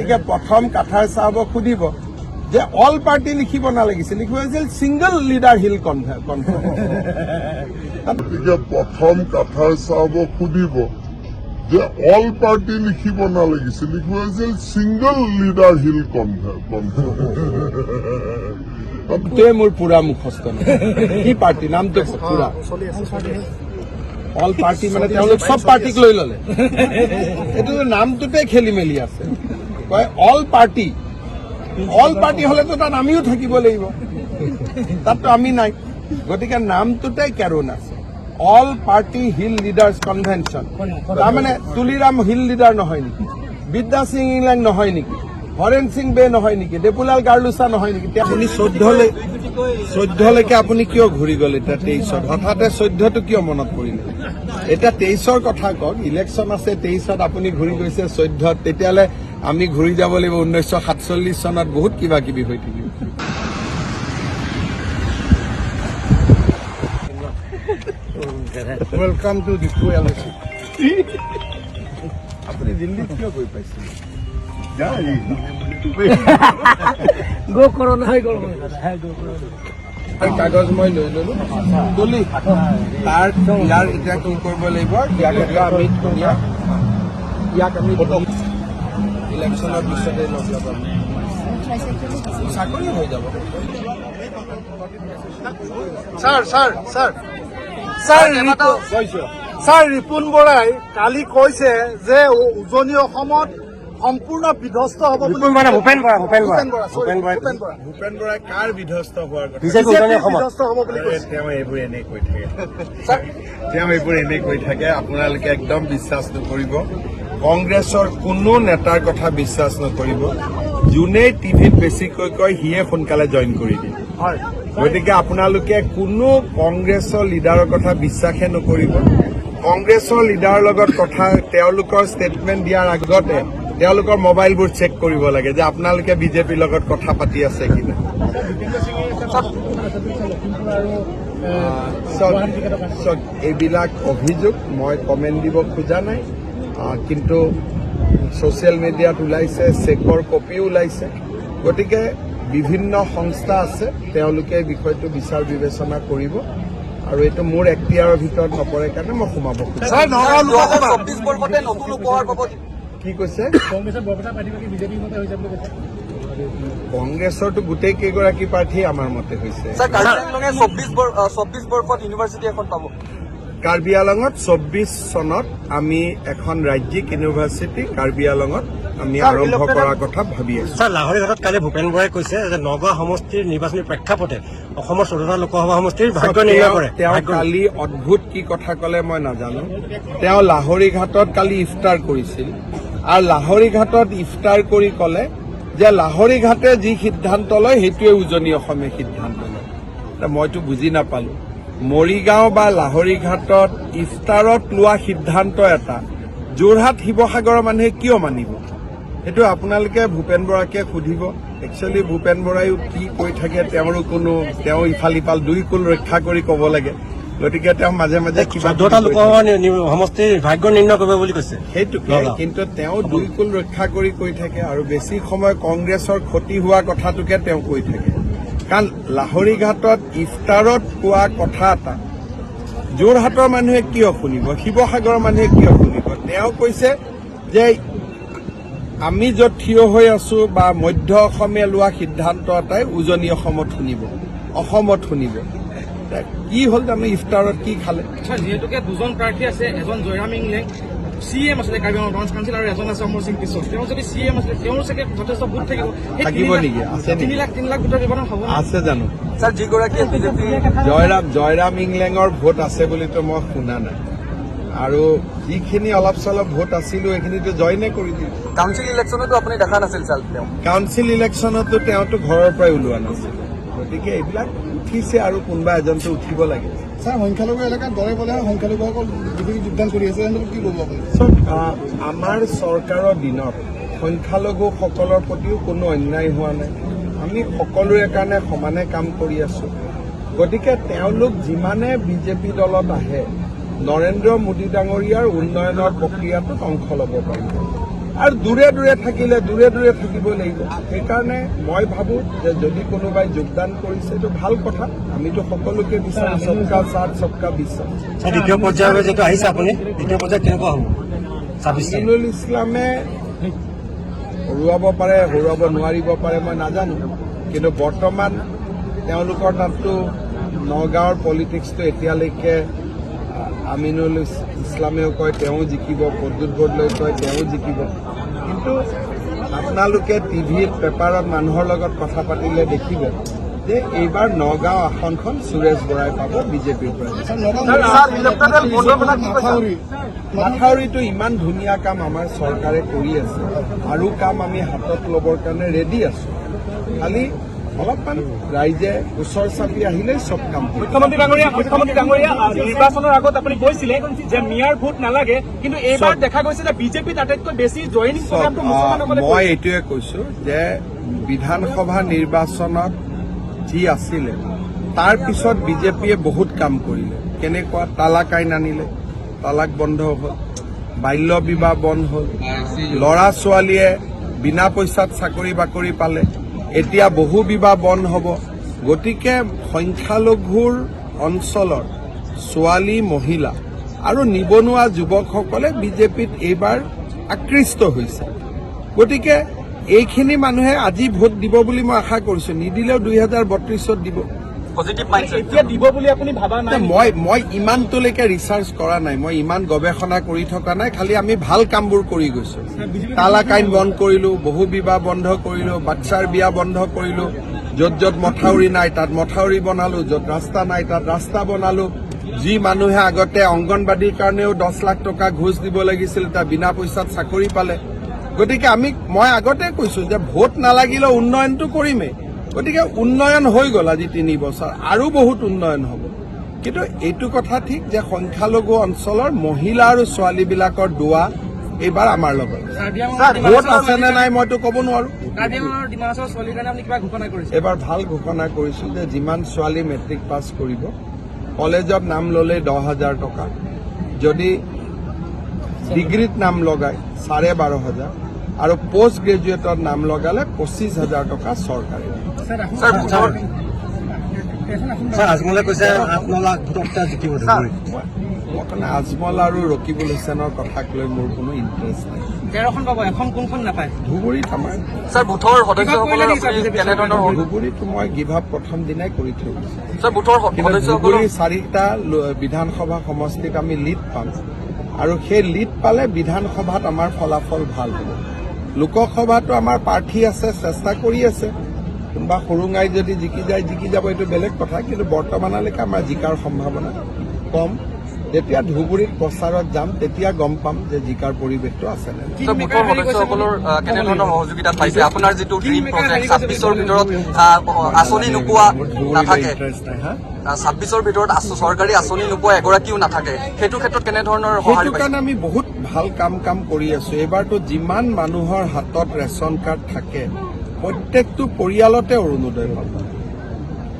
গতিকে প্ৰথম কাথাৰ চাহাবক সুধিব যে অল পাৰ্টি লিখিব নালাগিছিল, লিখিব লাগিছিল ছিংগল লিডাৰ হিল কনফাৰেন্স। গতিকে প্ৰথম কাথাৰ চাহাবক সুধিব যে অল পাৰ্টি লিখিব নালাগিছিল, লিখিব লাগিছিল ছিংগল লিডাৰ হিল কনফাৰেন্স। এইটোৱে মোৰ পুৰা মুখস্থ নহয়। কি পাৰ্টি নামটো পুৰা অল পাৰ্টি, মানে তেওঁলোক চব পাৰ্টিক লৈ ললে। এইটো নামটোতে খেলি মেলি আছে। কয় অল পাৰ্টি, অল পাৰ্টি হলেতো তাত আমিও থাকিব লাগিব, তাততো আমি নাই। গতিকে নামটোতে কেৰোণ আছে। All Party Hill Leaders Convention, তাৰমানে তুলিৰাম হিল লিডাৰ নহয় নেকি? বিদ্যা সিং ইংলেং নহয় নেকি? হৰেণ সিং বে নহয় নেকি? ডেপুলাল গাৰ্লুচা নহয় নেকি? আপুনি 14লৈকে আপুনি কিয় ঘূৰি গ'ল? এতিয়া 23ত হঠাতে 14টো কিয় মনত পৰিলে? এতিয়া 23ৰ কথা কওক। ইলেকশ্যন আছে 23ত, আপুনি ঘূৰি গৈছে 14ত। তেতিয়াহ'লে আমি ঘূৰি যাব লাগিব 1947 চনত, বহুত কিবা কিবি হৈ থাকিব। Welcome to Diphu LAC. আপুনি দিল্লীত কিয় গৈ পাইছিল? গো কৰোণা হৈ গ'ল, হ্যাঁ, গো কৰোণা। কাগজ মই লৈ ললো তুলি। তাৰ ইয়াৰ এতিয়া কি কৰিব লাগিব? ইয়াক এতিয়া আমি ধুনীয়া, ইয়াক আমি ইলেকশ্যনৰ পিছতে লগ লগাম, চাকৰি হৈ যাব। Sir, sir, sir, sir, কৈছো। ছাৰ, ৰিপুণ বৰাই কালি কৈছে যে উজনি অসমত সম্পূৰ্ণ বিধ্বস্ত হ'ব বুলি। Bhupen Bora, Bhupen Bora. Bhupen Bora, sorry, Bhupen Bora. Bhupen Bora. Bhupen বৰাই কাৰ বিধ্বস্ত হোৱাৰ কথা? বিজেপি উজনি বিজেপি অসমত বিধ্বস্ত হ'ব বুলি কৈছে। তেওঁ এইবোৰ এনেই কৈ থাকে, তেওঁ এইবোৰ এনেই কৈ থাকে। আপোনালোকে একদম বিশ্বাস নকৰিব। কংগ্ৰেছৰ কোনো নেতাৰ কথা বিশ্বাস নকৰিব। যোনেই টিভিত বেছিকৈ কয়, সিয়ে সোনকালে জইন কৰি দিয়ে। হয়। গতিকে আপোনালোকে কোনো কংগ্ৰেছৰ লিডাৰৰ কথা বিশ্বাসে নকৰিব। কংগ্ৰেছৰ লিডাৰৰ লগত কথা, তেওঁলোকৰ ষ্টেটমেণ্ট দিয়াৰ আগতে তেওঁলোকৰ মোবাইলবোৰ চেক কৰিব লাগে যে আপোনালোকে বিজেপিৰ লগত কথা পাতি আছে কি নাই। চাওক, এইবিলাক অভিযোগ মই কমেণ্ট দিব খোজা নাই, কিন্তু ছ'চিয়েল মিডিয়াত ওলাইছে, চেকৰ কপিও ওলাইছে। গতিকে বিভিন্ন সংস্থা আছে, তেওঁলোকে এই বিষয়টো বিচাৰ বিবেচনা কৰিব আৰু এইটো মোৰ এখতিয়াৰৰ ভিতৰত নপৰে কাৰণে মই সোমাব খোজা নাই। ছাৰ, নগাঁও লোকসভা 24 বৰ্ষতে নতুন উপহাৰ পাব। কি কৈছে? কংগ্ৰেছৰ বৰপেটা প্ৰাৰ্থীগৰাকী বিজেপিৰ মতে হৈছে বুলি কৈছে। কংগ্ৰেছৰতো গোটেই কেইগৰাকী প্ৰাৰ্থী আমাৰ মতে হৈছে। ছাৰ, কাৰ্বি আংলঙে 24 বৰ্ষত ইউনিভাৰ্চিটি এখন পাব। কাৰ্বি আলঙত 24 চনত আমি এখন ৰাজ্যিক ইউনিভাৰ্চিটি কাৰ্বি আলঙত আমি আৰম্ভ কৰাৰ কথা ভাবি আছো। ছাৰ, লাহৰীঘাটত কালি ভূপেন বৰাই কৈছে যে নগাঁও সমষ্টিৰ নিৰ্বাচনী প্ৰেক্ষাপটে অসমৰ 14টা লোকসভা সমষ্টিৰ ভাগ্য নিৰ্ণয় কৰে। তেওঁ কালি অদ্ভুত কি কথা ক'লে মই নাজানো। তেওঁ লাহৰীঘাটত কালি ইফতাৰ কৰিছিল আৰু লাহৰীঘাটত ইফতাৰ কৰি ক'লে যে লাহৰীঘাটে যি সিদ্ধান্ত লয়, সেইটোৱে উজনি অসমে সিদ্ধান্ত লয়। এতিয়া মইতো বুজি নাপালো, মৰিগাঁও বা লাহৰীঘাটত ইফতাৰত লোৱা সিদ্ধান্ত এটা যোৰহাট, শিৱসাগৰৰ মানুহে কিয় মানিব? সেইটো আপোনালোকে ভূপেন বৰাকে সুধিব। একচুৱেলি ভূপেন বৰায়ো কি কৈ থাকে তেওঁৰো কোনো, তেওঁ ইফাল ইফাল দুই কুল ৰক্ষা কৰি ক'ব লাগে। গতিকে তেওঁ মাজে মাজে কিবা 14টা লোকসভা সমষ্টিৰ ভাগ্য নিৰ্ণয় কৰিব বুলি কৈছে। সেইটোকে। নগাঁও। কিন্তু তেওঁ দুই কুল ৰক্ষা কৰি কৈ থাকে আৰু বেছি সময় কংগ্ৰেছৰ ক্ষতি হোৱা কথাটোকে তেওঁ কৈ থাকে। কাৰণ লাহৰীঘাটত ইফতাৰত কোৱা কথা এটা যোৰহাটৰ মানুহে কিয় শুনিব? শিৱসাগৰৰ মানুহে কিয় শুনিব? তেওঁ কৈছে যে আমি য'ত থিয় হৈ আছো বা মধ্য অসমে লোৱা সিদ্ধান্ত এটাই উজনি অসমত শুনিব, অসমত শুনিব। এতিয়া কি হ'ল জানো, ইফতাৰত কি খালে? ছাৰ, যিহেতুকে দুজন প্ৰাৰ্থী আছে, এজন জয়ৰাম ইংলেং, চি এম আছিলে কাৰ্বি আংলং লৰেন্স কাউন্সিল, আৰু এজন আছে অমৰ সিং তিছক। তেওঁ যদি চি এম আছিলে, তেওঁৰ চাগে যথেষ্ট ভোট থাকিব। সেই থাকিব নেকি? আছে নেকি? 3 লাখ 3 লাখ ভোটৰ ব্যৱধান হ'ব নে? আছে জানো? ছাৰ, যিগৰাকীয়ে বিজেপি জয়ৰাম ইংলেঙৰ ভোট আছে বুলিতো মই শুনা নাই। আৰু যিখিনি অলপ চলপ ভোট আছিলো, সেইখিনিতো জইনে কৰি দিলে। কাউন্সিল ইলেকশ্যনতো আপুনি দেখা নাছিল ছাৰ তেওঁ। কাউন্সিল ইলেকশ্যনতো তেওঁতো ঘৰৰ পৰাই ওলোৱা নাছিল। গতিকে এইবিলাক উঠিছে আৰু কোনোবা এজনতো উঠিব লাগে। ছাৰ, সংখ্যালঘু এলেকাত দৰে বলে সংখ্যালঘুসকল বিজেপি যোগদান কৰি আছে, তেওঁলোকক কি ক'ব আপুনি? চব আমাৰ চৰকাৰৰ দিনত সংখ্যালঘুসকলৰ প্ৰতিও কোনো অন্যায় হোৱা নাই। আমি সকলোৰে কাৰণে সমানে কাম কৰি আছো। গতিকে তেওঁলোক যিমানে বিজেপি দলত আহে, নৰেন্দ্ৰ মোদী ডাঙৰীয়াৰ উন্নয়নৰ প্ৰক্ৰিয়াটোত অংশ ল'ব পাৰিব। আৰু দূৰে দূৰে থাকিলে দূৰে দূৰে থাকিব লাগিব। সেইকাৰণে মই ভাবোঁ যে যদি কোনোবাই যোগদান কৰিছে, এইটো ভাল কথা। আমিতো সকলোকে বিচাৰোঁ, सबका साथ, सबका विश्वास। ছাৰ, দ্বিতীয় পৰ্যায়লৈ যিটো আহিছে আপুনি, দ্বিতীয় পৰ্যায়ত কেনেকুৱা হ'ব 26 তাৰিখ? আমিনুল ইছলামে হৰুৱাব পাৰে, হৰুৱাব নোৱাৰিব পাৰে, মই নাজানো। কিন্তু বৰ্তমান তেওঁলোকৰ তাততো নগাঁৱৰ পলিটিক্সটো এতিয়ালৈকে আমিনুল ইছলামেও কয় তেওঁ জিকিব, প্ৰদ্যুৎ বৰদলৈ কয় তেওঁ জিকিব। কিন্তু আপোনালোকে টিভিত, পেপাৰত, মানুহৰ লগত কথা পাতিলে দেখিব যে এইবাৰ নগাঁও আসনখন সুৰেশ বৰাই পাব বিজেপিৰ পৰা। ছাৰ, ইলেক্টৰেল বণ্ডৰ কথা কি কৈছে? মাথাউৰিটো ইমান ধুনীয়া কাম আমাৰ চৰকাৰে কৰি আছে আৰু কাম আমি হাতত ল'বৰ কাৰণে ৰেডি আছো। খালি অলপমান ৰাইজে ওচৰ চাপি আহিলেই চব কাম হ'ব। মুখ্যমন্ত্ৰী ডাঙৰীয়া, নিৰ্বাচনৰ আগত আপুনি কৈছিলে যে মিয়াৰ ভোট নালাগে, কিন্তু এইবাৰ দেখা গৈছে যে বিজেপিত আটাইতকৈ বেছি জইনিং চাওক, প্ৰগ্ৰামটো মুছলমানসকলে মই এইটোৱে কৈছো যে বিধানসভা নিৰ্বাচনত যি আছিলে, তাৰ পিছত বিজেপিয়ে বহুত কাম কৰিলে। কেনেকুৱা? তালাক আইন আনিলে, তালাক বন্ধ হ'ল, বাল্য বিবাহ বন্ধ হ'ল, ল'ৰা ছোৱালীয়ে বিনা পইচাত চাকৰি বাকৰি পালে, এতিয়া বহু বিবাহ বন্ধ হ'ব। গতিকে সংখ্যালঘুৰ অঞ্চলৰ ছোৱালী, মহিলা আৰু নিবনুৱা যুৱকসকলে বিজেপিত এইবাৰ আকৃষ্ট হৈছে। গতিকে এইখিনি মানুহে আজি ভোট দিব বুলি মই আশা কৰিছো। নিদিলেও 2032ত দিব। Positive mindset. এতিয়া দিব বুলি আপুনি ভাবা নাই? মই ইমানটোলৈকে ৰিচাৰ্চ কৰা নাই, মই ইমান গৱেষণা কৰি থকা নাই। খালি আমি ভাল কামবোৰ কৰি গৈছো। তালাক আইন বন্ধ কৰিলো, বহু বিবাহ বন্ধ কৰিলো, বাচ্চাৰ বিয়া বন্ধ কৰিলো, য'ত য'ত মথাউৰি নাই তাত মথাউৰি বনালো, য'ত ৰাস্তা নাই তাত ৰাস্তা বনালো। যি মানুহে আগতে অংগনবাদীৰ কাৰণেও 10 লাখ টকা ঘোচ দিব লাগিছিল, তাৰ বিনা পইচাত চাকৰি পালে। গতিকে মই আগতে কৈছো যে ভোট নালাগিলেও উন্নয়নটো কৰিমেই। গতিকে উন্নয়ন হৈ গ'ল আজি 3 বছৰ, আৰু বহুত উন্নয়ন হ'ব। কিন্তু এইটো কথা ঠিক যে সংখ্যালঘু অঞ্চলৰ মহিলা আৰু ছোৱালীবিলাকৰ দোৱা এইবাৰ আমাৰ লগত আছে। ভোট আছে নে নাই মইতো ক'ব নোৱাৰো। কাৰ্বি আংলঙৰ ডিমা হাছাওৰ ছোৱালীৰ কাৰণে আপুনি কিবা ঘোষণা কৰিছে? এইবাৰ ভাল ঘোষণা কৰিছো যে যিমান ছোৱালী মেট্ৰিক পাছ কৰিব, কলেজত নাম ল'লে 10,000 টকা, যদি ডিগ্ৰীত নাম লগায় 12,500 আৰু পষ্ট গ্ৰেজুৱেটত নাম লগালে 25,000 টকা চৰকাৰে দিব। ছাৰ, ভোটৰ ছাৰ, আজমলে কৈছে 8-9 লাখ ভোটত তেওঁ জিকিব ধুবুৰীত। মই কাৰণে আজমল আৰু ৰকিবুল হুছেইনৰ কথাক লৈ মোৰ কোনো ইণ্টাৰেষ্ট নাই। 13খন পাব, এখন কোনখন নাপায়? ধুবুৰীত আমাৰ ছাৰ, বুথৰ সদস্যসকলৰ আপুনি কেনেধৰণৰ ধুবুৰীত মই গিভ আপ প্ৰথম দিনাই কৰি থৈ গৈছো। ছাৰ, বুথৰ কিন্তু সদস্যসকলৰ ধুবুৰী চাৰিটা বিধানসভা সমষ্টিত আমি লিড পাম আৰু সেই লিড পালে বিধানসভাত আমাৰ ফলাফল ভাল হ'ব। লোকসভাতো আমাৰ প্ৰাৰ্থী আছে, চেষ্টা কৰি আছে। কোনোবা সুৰুঙাই যদি জিকি যায়, জিকি যাব, এইটো বেলেগ কথা। কিন্তু বৰ্তমানলৈকে আমাৰ জিকাৰ সম্ভাৱনা কম। যেতিয়া ধুবুৰীত প্ৰচাৰত যাম, তেতিয়া গম পাম যে জিকাৰ পৰিৱেশটো আছে নে নাই। ছাৰ, বুথৰ সদস্যসকলৰ কেনেধৰণৰ সহযোগিতা পাইছে? আপোনাৰ যিটো ড্ৰিম প্ৰজেক্ট, 26ৰ ভিতৰত আঁচনি নোপোৱা মোৰ ধুবুৰীলৈ নাথাকে। ইণ্টাৰেষ্ট নাই। হা। 26ৰ ভিতৰত চৰকাৰী আঁচনি নোপোৱা এগৰাকীও নাথাকে, সেইটো ক্ষেত্ৰত কেনেধৰণৰ সঁহাৰি সেইটো পাইছে? কাৰণে আমি বহুত ভাল কাম কাম কৰি আছো। এইবাৰতো যিমান মানুহৰ হাতত ৰেচন কাৰ্ড থাকে, প্ৰত্যেকটো পৰিয়ালতে অৰুণোদয় পাব।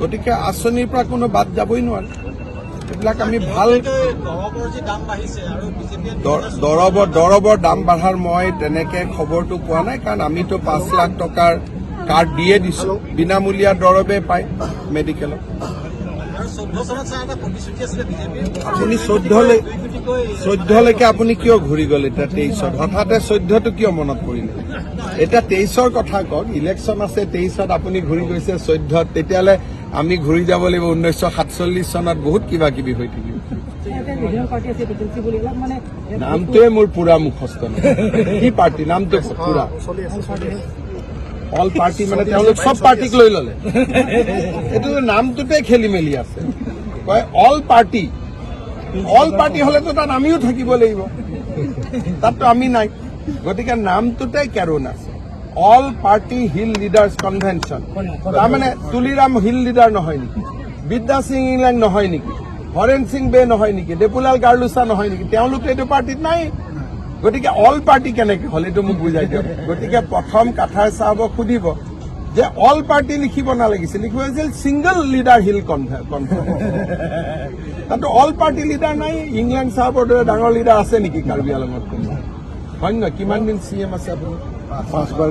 গতিকে আঁচনিৰ পৰা কোনো বাদ যাবই নোৱাৰে। এইবিলাক আমি ভাল দৰৱৰ দাম বাঢ়াৰ মই তেনেকে খবৰটো পোৱা নাই, কাৰণ আমিতো 5 লাখ টকাৰ কাৰ্ড দিয়ে দিছো, বিনামূলীয়া দৰৱে পায় মেডিকেলত। আপুনি 14লৈকে আপুনি কিয় ঘূৰি গ'ল? এতিয়া 23ত হঠাতে 14টো কিয় মনত পৰিলে? এতিয়া 23ৰ কথা কওক। ইলেকশ্যন আছে 23ত, আপুনি ঘূৰি গৈছে 14ত। তেতিয়াহ'লে আমি ঘূৰি যাব লাগিব 1947 চনত, বহুত কিবা কিবি হৈ থাকিব। পাৰ্টি আছে এজেঞ্চি বুলি অলপ মানে নামটোৱে মোৰ পুৰা মুখস্থ নহয়। কি পাৰ্টি নামটো পুৰা? অল পাৰ্টি মানে তেওঁলোক চব পাৰ্টিক লৈ ললে। এইটো নামটোতে খেলি মেলি আছে। কয় অল পাৰ্টি, অল পাৰ্টি হলেতো তাত আমিও থাকিব লাগিব, তাততো আমি নাই। গতিকে নামটোতে কেৰোণ আছে। All Party Hill Leaders Convention, তাৰমানে তুলিৰাম হিল লিডাৰ নহয় নেকি? বিদ্যা সিং ইংলেং নহয় নেকি? হৰেণ সিং বে নহয় নেকি? ডেপুলাল গাৰ্লুচা নহয় নেকি? তেওঁলোক এইটো পাৰ্টিত নাই। গতিকে অল পাৰ্টি কেনেকে হ'ল, এইটো মোক বুজাই দিয়ক। গতিকে প্ৰথম কাথাৰ চাহাবক সুধিব যে অল পাৰ্টি লিখিব নালাগিছিল, লিখিব লাগিছিল ছিংগল লিডাৰ হিল কনফাৰেন্স। তাতো অল পাৰ্টি লিডাৰ নাই। ইংলেং চাহাবৰ দৰে ডাঙৰ লিডাৰ আছে নেকি কাৰ্বি আলঙত কোনোবা? হয় নহয়? কিমান দিন চি এম আছে আপুনি? পাঁচবাৰ,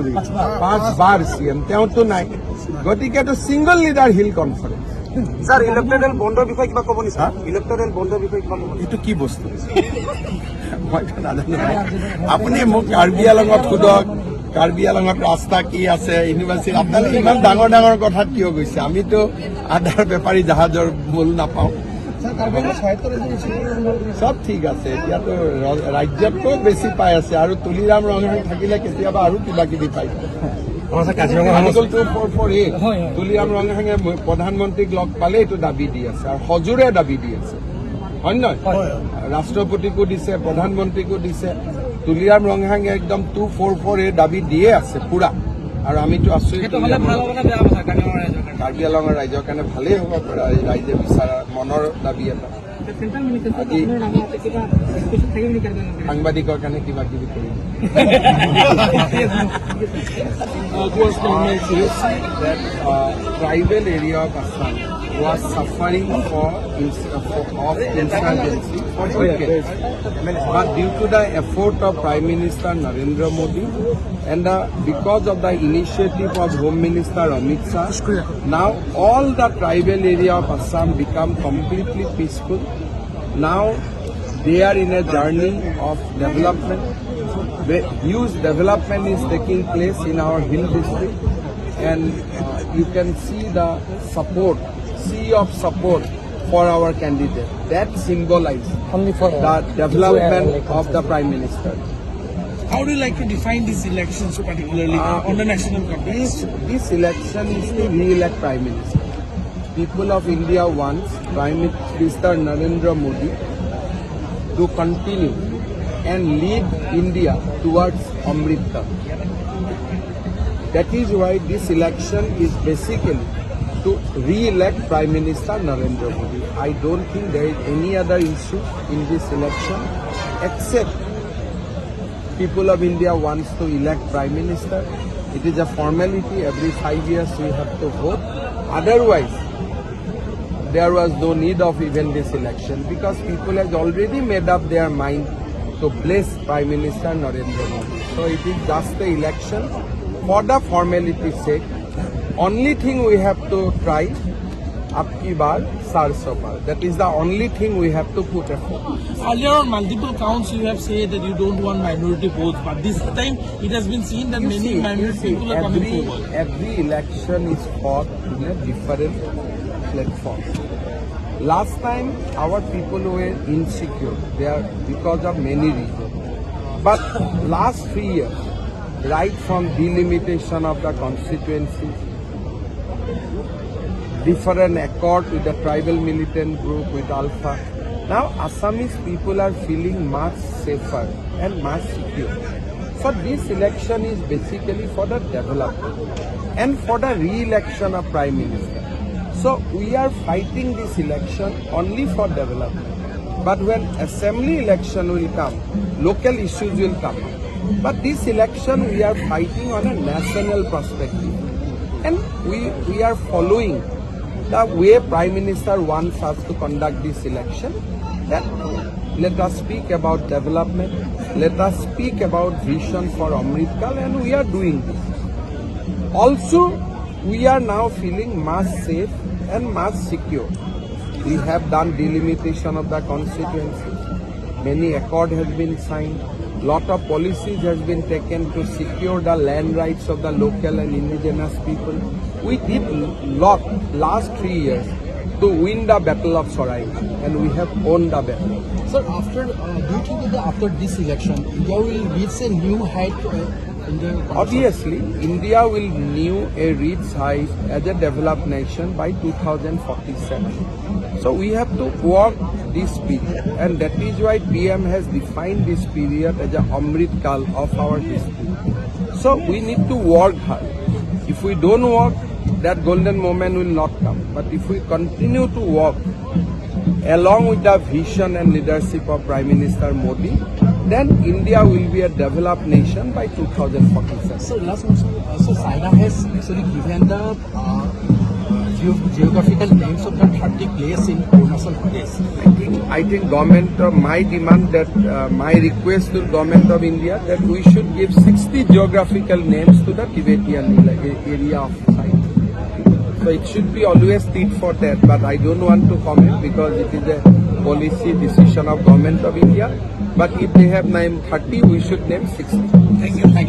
পাঁচবাৰ চি এম তেওঁতো নাই। গতিকেতো single leader hill conference. Sir, electoral বণ্ডৰ বিষয়ে কিবা ক'ব নেকি? ইলেক্টৰেল বণ্ডৰ বিষয়ে কিবা ক'ব? এইটো কি বস্তু মইতো নাজানো। আপুনি মোক কাৰ্বি আলঙত সোধক, কাৰ্বি আলঙত ৰাস্তা কি আছে, ইউনিভাৰ্চিটি। আপোনালোকে ইমান ডাঙৰ ডাঙৰ কথাত কিয় গৈছে? আমিতো আধাৰ বেপাৰী, জাহাজৰ মূল নাপাওঁ। চব ঠিক আছে। এতিয়াতো ৰাজ্যতকৈও বেছি পাই আছে আৰু তুলিৰাম ৰংহাং থাকিলে কেতিয়াবা আৰু কিবা কিবি পাই। আমাৰ আছে কাজিৰঙা সমষ্টি। আৰ্টিকল 244A, Tuliram ৰংহাঙে প্ৰধানমন্ত্ৰীক লগ পালে এইটো দাবী দি আছে আৰু সজোৰে দাবী দি আছে, হয় নহয়? ৰাষ্ট্ৰপতিকো দিছে, প্ৰধানমন্ত্ৰীকো দিছে। তুলিৰাম ৰংহাঙে একদম 244A দাবী দিয়ে আছে পুৰা আৰু আমিতো আছোৱেই। সেইটো হ'লে ভাল হ'ব নে বেয়া হ'ব কাৰ্বি আংলঙৰ ৰাইজৰ কাৰণে? কাৰ্বি আলঙৰ ৰাইজৰ কাৰণে ভালেই হ'ব, ৰাইজে বিচৰা মনৰ দাবী এটা। চেণ্ট্ৰেল মিনিষ্টাৰ আজি কিবা এক্সপেকটেশ্যন থাকিব নেকি কাৰ্বি আংলঙৰ? সাংবাদিকৰ কাৰণে কিবা কিবি কৰিম। You see that tribal area of Assam was suffering of insurgency for decades. But due to the effort of Prime Minister Narendra Modi and because of the initiative of Home Minister Amit Shah, now all the tribal area of Assam become completely peaceful. Now they are in a journey of development. Huge development is taking place in our hill district, and you can see the support, sea of support for our candidate. That symbolizes Only for the development of the Prime Minister. How do you like to define these elections particularly on the national context? This election is to re-elect Prime Minister. People of India wants Prime Minister Narendra Modi to continue and lead India towards Amrit Kal. That is why this election is basically to re-elect Prime Minister Narendra Modi. I don't think there is any other issue in this election except people of India wants to elect Prime Minister. It is a formality. Every 5 years we have to vote. Otherwise, there was no need of even this election because people has already made up their mind to bless Prime Minister Narendra Modi. So it is just the election for the formality's sake. Only thing we have to try, अब की बार चार सौ पार. That is the only thing we have to put effort. Earlier on multiple counts you have said that you don't want minority votes, but this time it has been seen that You many see, you minority see, people are coming every, forward. Every election is fought in a different platform. Last time, our people were insecure. They are because of many reasons. But last 3 years, right from delimitation of the constituencies, different accord with the tribal militant group, with ULFA. Now Assamese people are feeling much safer and much secure. So this election is basically for the development and for the re-election of Prime Minister. So we are fighting this election only for development. But when assembly election will come, local issues will come. But this election we are fighting on a national perspective. And we are following the way Prime Minister wants us to conduct this election. That let us speak about development, let us speak about vision for Amrit Kal, and we are doing this. Also, we are now feeling much safe and much secure. We have done delimitation of the constituencies. Many accord has been signed. Lot of policies has been taken to secure the land rights of the local and indigenous people. We did lot last 3 years to win the battle of Saraighat, and we have won the battle. Sir, after do you think that after this election, India will reach a new height in the Obviously, India will new a reach height as a developed nation by 2047. So we have to work this period, and that is why PM has defined this period as a Amrit Kal of our history. So we need to work hard. If we don't work, that golden moment will not come. But if we continue to work along with the vision and leadership of Prime Minister Modi, then India will be a developed nation by 2047. So last one, sir. So China has actually given the geographical names of the 30 place in Arunachal Pradesh. I think government of my demand that my request to government of India that we should give 60 geographical names to the Tibetan area of site. So it should be always tit for tat, but I don't want to comment because it is a policy decision of government of India. But if they have named 30, we should name 60. Thank you. Thank you.